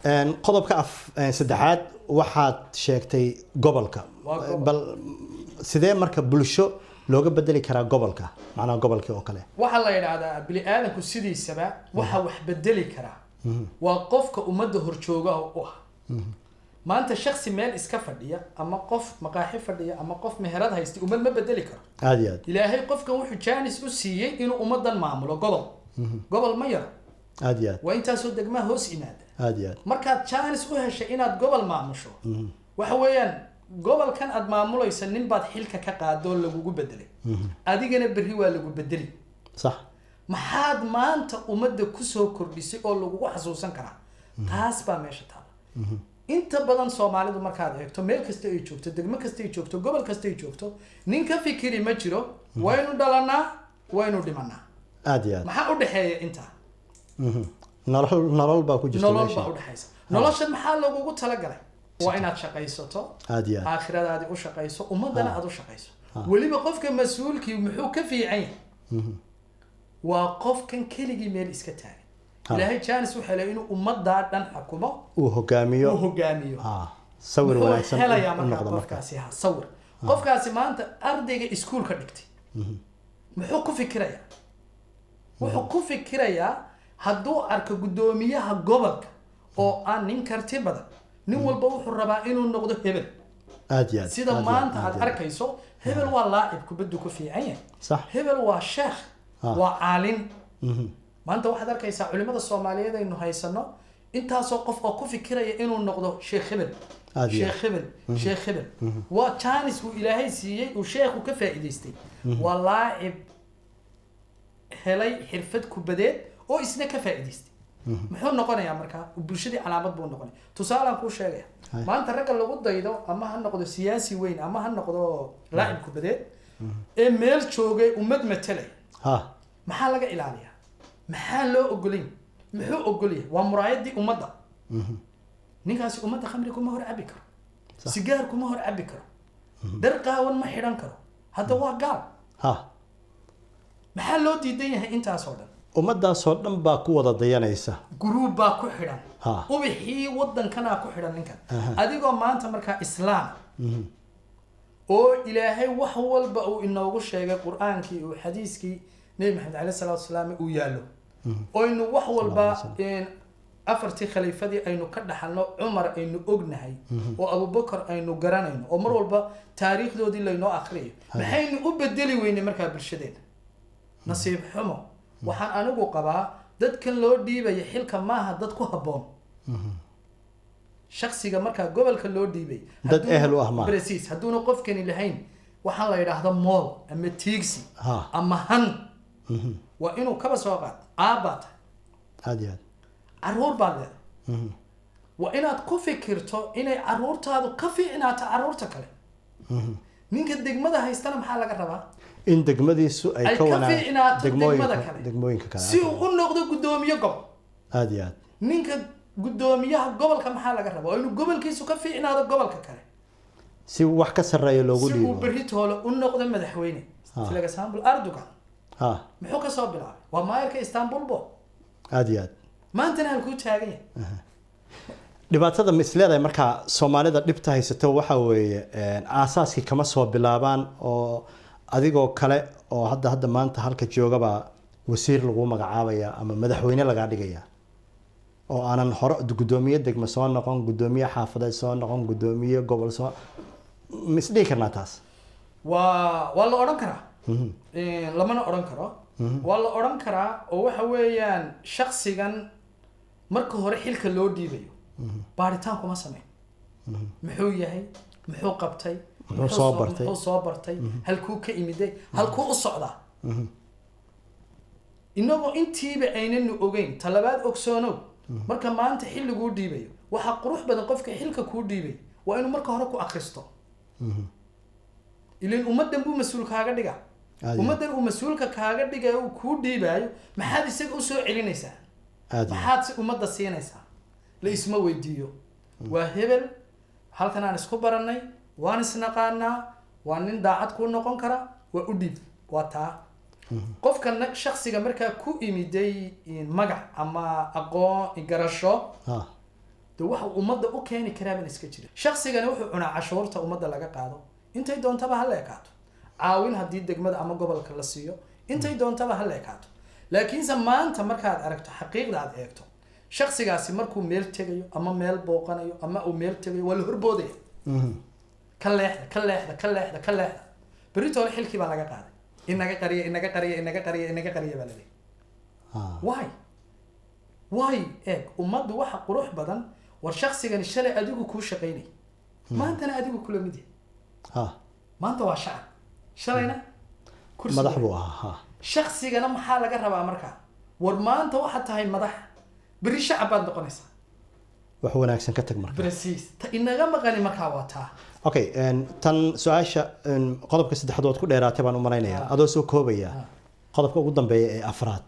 Qodobka saddexaad waxaad sheegtay gobolka. Waa gobol. Bal sidee marka bulsho looga bedeli karaa gobolka, macnaha gobolkii oo kale? Waxaa la yidhaahdaa bini aadamku sidiisaba waxa wax bedeli karaa waa qofka ummadda horjoogaha u ah. Maanta shaksi meel iska fadhiya ama qof maqaaxi fadhiya ama qof meherad haysta ummad ma bedeli karo. Aada iyo aad. Ilaahay qofkan wuxuu jaanis u siiyey inuu ummaddan maamulo. Gobol, gobol ma yaro. Aada iyo aad. Waa intaasoo degmaa hoos yimaada. Aada iyo aad. Markaad jaanis u heshay inaad gobol maamusho, waxa weeyaan gobolkan aad maamulaysa nin baad xilka ka qaadoo lagugu bedelay, adigana berri waa lagu bedeli. Maxaad maanta ummadda kusoo kordhisay oo lagugu xasuusan karaa? Taas baa meesha taala. Inta badan Soomaalidu markaad eegto, meel kasta ay joogto, degmo kasta ay joogto, gobol kasta ay joogto, nin ka fikiri ma jiro. Waynu dhalanaa, waynu dhimanaa. Aada iyo aad. Maxaa u dhexeeya intaa? Nolol, nolol baa ku jirta Nolol meesha. baa udhexaysa. Noloshan maxaa lagugu talagalay? Waa inaad shaqaysato, Aada iyo aad. aakhiradaadii u shaqayso, ummadana aad u shaqayso. Weliba qofka mas-uulkii muxuu ka fiican yahay? Waa qofkan keligii meel iska taagan. Ilaahay jaanis u helay inuu ummadaa dhan xukumo, uu hogaamiyo. Uu hogaamiyo. Sawir Muxuu wanaagsan helayaa u markaa noqdo marka? Qofkaasi ha sawir. Qofkaasi maanta ardayga iskuulka dhigtay muxuu ku fikirayaa? Wuxuu ku fikirayaa hadduu arko guddoomiyaha gobolka oo aan nin karti badan, nin walba wuxuu rabaa inuu noqdo hebel. Aada iyo aad. Sida Aad iyo maanta aad aad iyo aad. arkayso, hebel waa laacib kubaddu ku fiican yahay, hebel waa sheekh, waa caalin. Maanta waxaad arkaysaa culimada Soomaaliyeed aynu haysano, intaasoo qof oo ku fikiraya inuu noqdo sheekh hebel, Aad iyo sheekh hebel, sheekh hebel. Waa jaanis uu Ilaahay siiyey, uu sheekhu ka faa'iidaystay. Waa laacib helay xirfad kubadeed oo isna ka faa'iidaystay. Muxuu noqonayaa markaa? Bulshadii calaamad buu noqonaya. Tusaalaan kuu sheegaya. Maanta ragga lagu daydo, ama ha noqdo siyaasi weyn ama ha noqdo laacib kubadeed ee meel joogay, ummad matalay, maxaa laga ilaaliyaa? Maxaa loo ogolayn? Muxuu ogolyahay? Waa muraayadii ummadda. Ninkaasi ummadda khamri kuma hor cabi karo, sigaar kuma hor cabi karo, dhar qaawan ma xidhan karo. Hadda waa gaal. Maxaa loo diidan yahay intaasoo dhan? Ummadaasoo dhan baa ku wada dayanaysa. Guruub baa ku xidhan. Ubixii wadankanaa ku xidhan ninkan. Adigoo maanta markaa islaam oo Ilaahay wax walba uu inoogu sheegay Qur-aankii uu xadiiskii Nebi Maxamed caleyh salaatu wasalaam uu yaallo, oynu wax walba afartii khaliifadii aynu ka dhaxalno, Cumar aynu ognahay oo Abubakar aynu garanayno, oo mar walba taariikhdoodii laynoo akriyayo, maxaynu u bedeli weynay markaa bulshadeena? Nasiib xumo, waxaan anigu qabaa dadkan loo dhiibaya xilka maaha dad ku habboon. Shaksiga markaa gobolka loo dhiibay Dad ehel u ah maaha. Precis. Hadduuna qofkani lahayn waxaan la yidhaahdo mool ama tiigsi ama han, waa inuu kaba soo qaad aabbaa tahay, Aada iyo aad. Caruur baad leedahay, waa inaad ku fikirto inay caruurtaadu ka fiicnaato caruurta kale. Ninka degmada haystana maxaa laga rabaa? In degmadiisu ay ay ka ka wanaag fiicnaato degmada degmooyinka kale, degmooyinka kale, si uu u noqdo guddoomiye gobol. Aada iyo aad. Ninka guddoomiyaha gobolka maxaa laga rabaa? Waa inuu gobolkiisu ka fiicnaado gobolka kale, si wax ka sarreeya loogu si uu dhiibo, berri toole u noqdo madaxweyne. For example, Erdogan muxuu kasoo bilaabay? Waa maayarka Istanbul bo. Aada iyo aad. Maantana halkuu taagan yahay? Dhibaatada ma isleedahay markaa Soomaalida dhibta haysato waxa weeye aasaaskii kama soo bilaabaan, oo adigoo kale oo hadda maanta halka joogabaa wasiir lagu magacaabaya ama madaxweyne lagaa dhigaya, oo aanan hore guddoomiye degmo soo noqon, guddoomiye xaafadeed soo noqon, guddoomiye gobol soo? Ma isdhihi karnaa taas? Waa la odhan karaa, lamana odhan karo. Waa la odhan karaa, oo waxa weeyaan shaksigan marka hore xilka loo dhiibayo baaritaan kuma sameyn. Muxuu yahay? Muxuu qabtay? Muxuu soo bartay? Muxuu soo bartay? Halkuu ka imiday? Halkuu u socdaa? Inagoo intiiba aynanu ogeyn. Talabaad, ogsoonow, marka maanta xil laguu dhiibayo, waxaa qurux badan qofka xilka kuu dhiibay waa inuu marka hore ku akristo. Ilan ummaddan buu mas-uul kaaga dhiga. Aad iyo Ummaddan uu mas-uulka kaaga dhigayo, uu kuu dhiibaayo, maxaad isaga usoo celinaysaa? Aad iyo aad. Maxaad si ummadda siinaysaa? La isma weydiiyo. Waa hebel, halkan aan isku baranay, waan isnaqaanaa, waa nin daacad kuu noqon kara, waa u dhiib. Waa taa. Qofka shaksiga markaa ku imiday magac ama aqoon garasho. De waxa ummadda u keeni karaa baan iska jirin. Shaksigani wuxuu cunaa cashuurta ummadda laga qaado, intay doontaba ha la ekaato. Caawin haddii degmada ama gobolka la siiyo, intay doontaba ha la ekaato. Laakiinse maanta markaad aragto, xaqiiqda aad eegto, shaksigaasi markuu meel tegayo ama meel booqanayo ama uu meel tegayo, waa la horboodaya. Ka leexda, ka leexda, ka leexda, ka leexda. Beritoole xilkii baa laga qaaday. Inaga qariya, inaga qariya, inaga qariya, inaga qariya baa la leeyahay. Why? Eeg, ummaddu waxa qurux badan, war shaksigani shalay adigu kuu shaqaynay, maantana adigu kula mid yahay. Maanta waa shacab, shalayna kursi. Madax buu ahaa, ha. Shaksigana maxaa laga rabaa markaa? War maanta waxaad tahay madax, berri shacab baad noqonaysaa. Wax wanaagsan ka tag marka. Precis. Ta inaga maqani markaa waa taa. Okay, tan su-aasha, qodobka saddexaad waad ku dheeraatay baan u malaynayaa. Adoo soo koobaya, qodobka ugu dambeeya ee afraad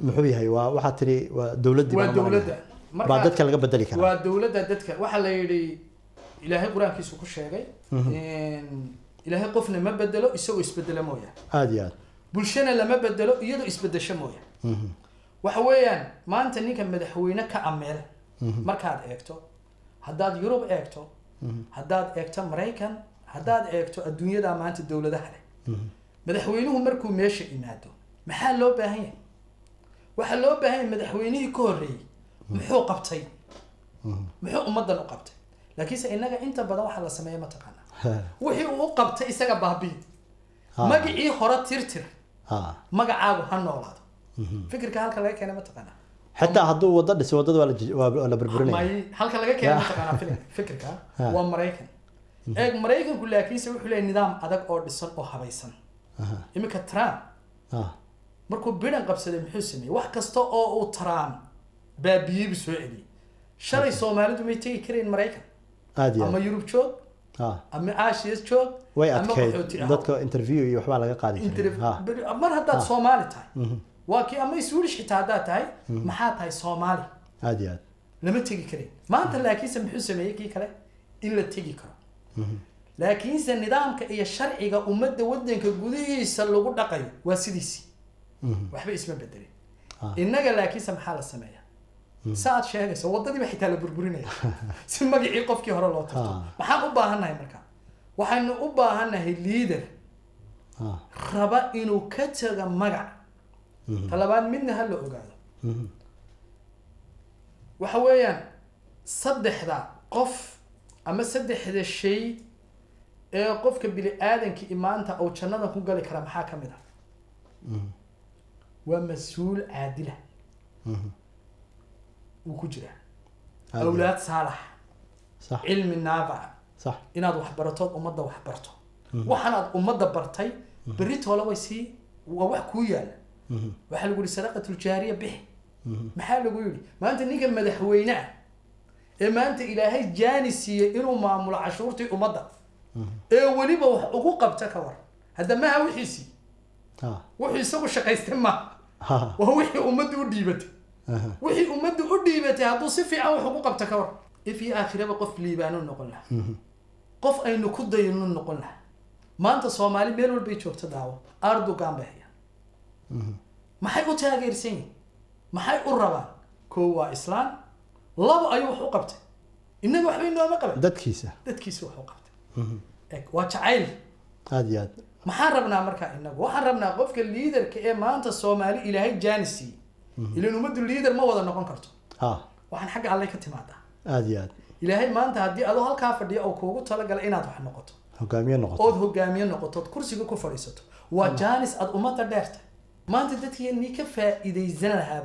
muxuu yahay? Waa waxaad tiri waa dowladdii waa baan u malaynayaa. Dowladda. Baa dadka laga bedeli karaa. Waa dowladda. Dadka waxaa la yidhi, Ilaahay Qur-aankiisu ku sheegay, Ilaahay qofna ma bedelo isagoo isbedelo mooyaane. Aada iyo aad. Bulshana lama bedelo iyadoo isbedesho mooyaane. Waxa weeyaan, maanta ninka madaxweyne ka ameel markaad eegto, haddaad Yurub eegto, haddaad eegto Maraykan, haddaad eegto adduunyada maanta dowladaha leh, madaxweynuhu markuu meesha imaado maxaa loo baahan yahay? Waxaa loo baahan yahay, madaxweynihii ka horreeyey muxuu qabtay, muxuu ummaddan u qabtay? Laakiinse innaga inta badan waxaa la sameeya, mataqaanaa, wixii uu u qabtay isaga baabi'i, magacii hore tirtir, magacaagu ha noolaado. Fikirka halka laga keenay, mataqaanaa? Xitaa hadduu waddo dhisay, waddada waa la burburinaya. May, halka laga keenay, mataqaanaa, fikirka waa Maraykan. Eeg, Maraykanku laakiinse wuxuu leeyahay nidaam adag oo dhisan oo habaysan. Iminka Trump markuu Biden qabsaday muxuu sameeyey? Wax kasta oo uu Trump baabiyey buu soo celiyey. Shalay Soomaalidu may tegi karayn Maraykan Aada iyo ama aad. Yurub joog ama Aasiya joog Way ama adkayd. qaxooti ahaw. Dadka interview iyo waxbaa laga qaadi jiray. Mar haddaad Soomaali tahay, waa kii, ama Swedish xitaa haddaad tahay, maxaa tahay? Soomaali. Aada iyo aad. Lama tegi karin. Maanta laakiinse muxuu sameeyey kii kale? In la tegi karo, laakiinse nidaamka iyo sharciga ummadda waddanka gudihiisa lagu dhaqayo waa sidiisii, waxba isma bedelin. Innaga laakiinse maxaa la sameeyaa? Sa aad sheegayso, waddadiiba xitaa la burburinaya si magacii qofkii hore loo tirto. Maxaan u baahannahay marka? Waxaynu u baahannahay leader raba inuu ka tago magac. Talabaad, midna ha la ogaado, waxa weeyaan saddexda qof ama saddexda shay ee qofka bini aadamkii maanta uu jannadan ku gali kara maxaa ka mid ah? Waa mas-uul caadila wuu ku jiraa, awlaad saalax, cilmi naafaca, inaad wax baratood ummadda wax barto. Waxaan aad ummadda bartay berri toole way sii, waa wax kuu yaala. Waxaa lagu yihi sadaqatuljaariya bixi. Maxaa lagu yidhi? Maanta ninka madaxweyne ah ee maanta Ilaahay jaani siiyey inuu maamulo cashuurtii ummadda ee weliba wax ugu qabta, ka war hadda, maha wixiisii, wuxuu isagu shaqaystay maaha, waa wixii ummadda u dhiibatay. Wixii ummadda u dhiibatay hadduu si fiican wax ugu qabta, ka war, if iyo aakhiraba qof liibaanu noqon lahaa, qof aynu ku daynu noqon lahaa. Maanta Soomaali meel walbay joogto daawo, Erdogan bay hayaan. Maxay u taageersan yihin? Maxay u rabaan? Koo, waa Islaan. Labo, ayuu wax u qabtay. Innaga waxba inooma qaban. Dadkiisa. Dadkiisa wax u qabtay. Eg, waa jacayl. Aada iyo aad. Maxaan rabnaa markaa inagu? Waxaan rabnaa qofka leaderka ee maanta Soomaali Ilaahay jaani siiyey. Ilan ummaddu leader ma wada noqon karto. Waxaan xagga Alle ka timaadaa. Aada iyo aad. Ilaahay maanta haddii adoo halkaa fadhiya oo kuugu talagalay inaad wax noqoto, hogaamiye noqoto, ood hogaamiye noqoto, ood kursiga ku fadhiisato, waa jaanis aad ummadda dheerta. Maanta dadkii ni ka faa'iidaysan lahaa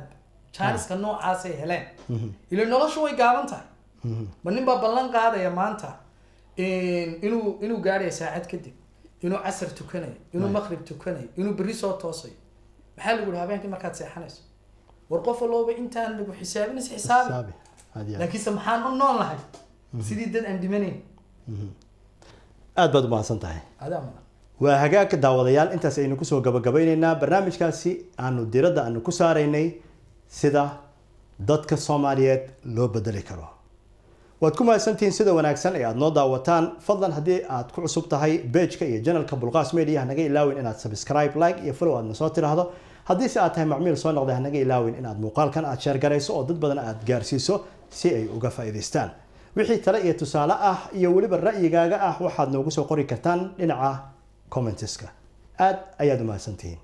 jaaniska noocaasay heleen. Ila noloshu way gaaban tahay. Ma nin baa ballan qaadaya maanta inuu gaadhayo saacad kadib, inuu casar tukanayo, inuu maqrib tukanayo, inuu berri soo toosayo? Maxaa lagu yihi habeenkii markaad seexanayso? War qof walooba intaan lagu xisaabin is xisaabi. Xisaabi. Aada iyo aad. Laakiinse maxaan u nool nahay? Sidii dad aan dhimanayn. Aad baad umahadsan tahay. Adaa mudan. Waa hagaagka, daawadayaal, intaas aynu kusoo gabagabeyneynaa barnaamijkaasi aanu diradda aanu ku saaraynay sida dadka Soomaaliyeed loo bedeli karo. Waad ku mahadsantihiin sida wanaagsan ee aad noo daawataan. Fadlan, haddii aad ku cusub tahay pageka iyo channelka Bulqaas Media, hanaga ilaawin inaad subscribe, like iyo follow aad nasoo tiraahdo. Haddiise aad tahay macmiil soo noqday, hanaga ilaawin inaad muuqaalkan aad share garayso oo dad badan aad gaarsiiso. si ay uga faa'iidaystaan. Wixii tale iyo tusaale ah iyo weliba ra'yigaaga ah waxaad noogu soo qori kartaan dhinaca comments ka. Aad ayaad u mahadsantihiin.